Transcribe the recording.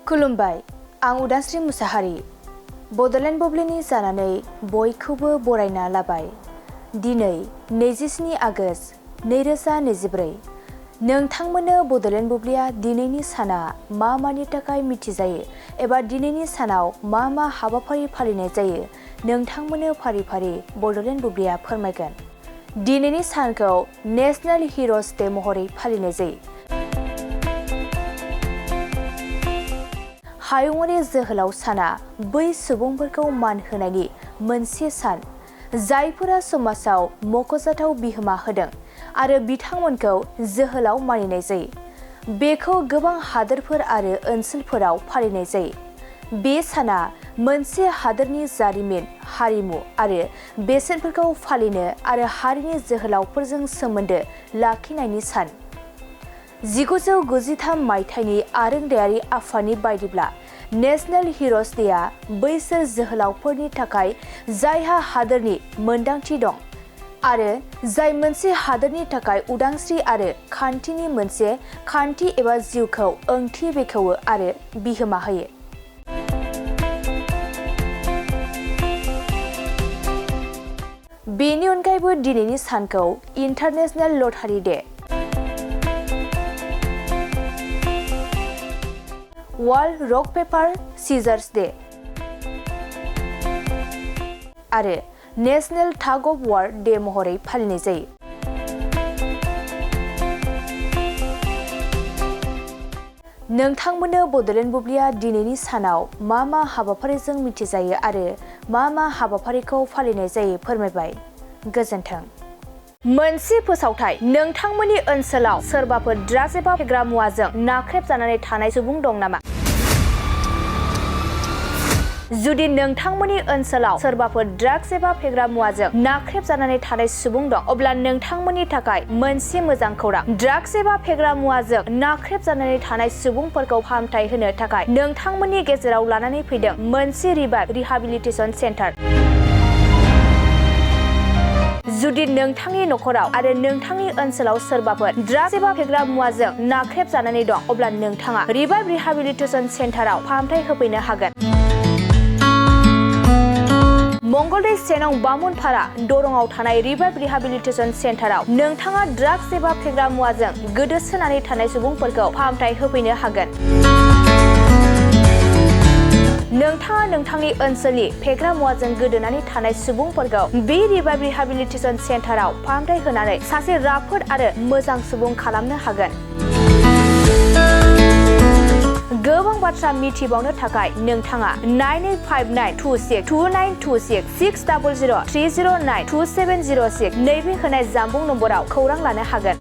खुलुमबाय, आं उदांस्रि मुसाहारि। बड'लेण्ड बुब्लिनि जानानै बयखौबो बरायना लाबाय। दिनै 27 आगस्ट 2024। नोंथांमोननो बड'लेण्ड बुब्लिया दिनैनि साना मा मानि थाखाय मिथिजायो एबा दिनैनि सानाव मा मा हाबाफारि फालिनाय जायो नोंथांमोननो फारि फारि बड'लेण्ड बुब्लिया फोरमायगोन। दिनैनि सानखौ नेशनेल हिर'ज डे महरै फालिनाय जायो। हायुङारि जोहोलाव साना बै सुबुंफोरखौ मान होनायनि मोनसे सान जायफोरा समाजाव मख'जाथाव बिहोमा होदों आरो बिथांमोनखौ जोहोलाव मानिनाय जायो। बेखौ गोबां हादोरफोर आरो ओनसोलफोराव फालिनाय जायो। बे साना मोनसे हादोरनि जारिमिन, हारिमु आरो बेसेनफोरखौ फालिनो आरो हारिनि जोहोलावफोरजों सोमोन्दो लाखिनायनि सान। 1993 मायथाइनि आरोंदायारि आफादनि बायदिब्ला नेशनेल हिर'ज डेआ बैसोर जोहोलावफोरनि थाखाय जायहा हादोरनि मोनदांथि दं आरो जाय मोनसे हादोरनि थाखाय उदांस्रि आरो खान्थिनि मोनसे खान्थि एबा जिउखौ ओंथि बेखेवो आरो बिहोमा होयो। बेनि अनगायैबो दिनैनि सानखौ international lottery day, world rock paper scissors day आरो national tag of war day महरै फालिनाय जायो। नोंथांमोननो बड'लेण्ड बुब्लिया दिनैनि सानाव मा मा हाबाफारिजों मिथिजायो आरो मा मा हाबाफारिखौ फालिनाय जायो फोरमायबाय। गोजोन्थों। मोनसे फोसावथाय, नोंथांमोननि ओनसोलाव सोरबाफोर ड्राग्स एबा फेग्रा मुवाजों नाख्रेबजानानै थानाय सुबुं दं नामा? जुदि नोंथांमोननि ओनसोलाव सोरबाफोर ड्राग्स एबा फेग्रा मुवाजों नाख्रेबजानानै थानाय सुबुं दं, अब्ला नोंथांमोननि थाखाय मोनसे मोजां खौरां। ड्राग्स एबा फेग्रा मुवाजों नाख्रेबजानानै थानाय सुबुंफोरखौ फाहामथाय होनो थाखाय नोंथांमोननि गेजेराव लानानै फैदों मोनसे रिभाइभ रिहाबिलिटेसन सेन्टार। जुदि नोंथांनि नखराव आरो नोंथांनि ओनसोलाव सोरबाफोर ड्राग्स एबा फेग्रा मुवाजों नाख्रेबजानानै दं, अब्ला नोंथाङा रिभाइभ रिहाबिलिटेसन सेन्टाराव फाहामथाय होफैनो हागोन। मंगलदै 1 नं बामुनपारा दरंआव थानाय रिभाइभ रिहाबिलिटेसन सेन्टाराव नोंथाङा ड्राग्स एबा फेग्रा मुवाजों गोदोसोनानै थानाय सुबुंफोरखौ फाहामथाय होफैनो हागोन। नोंथाङा नोंथांनि ओनसोलनि फेग्रा मुवाजों गोदोनानै थानाय सुबुंफोरखौ बे रिभाइभ रिहाबिलिटेसन सेन्टाराव फाहामथाय होनानै सासे राफोद आरो मोजां सुबुं खालामनो हागोन। गोबां बाथ्रा मिथिबावनो थाखाय नोंथाङा 9859262926 60030092706 नैबे होनाय जानबुं नम्बराव खौरां लानो हागोन।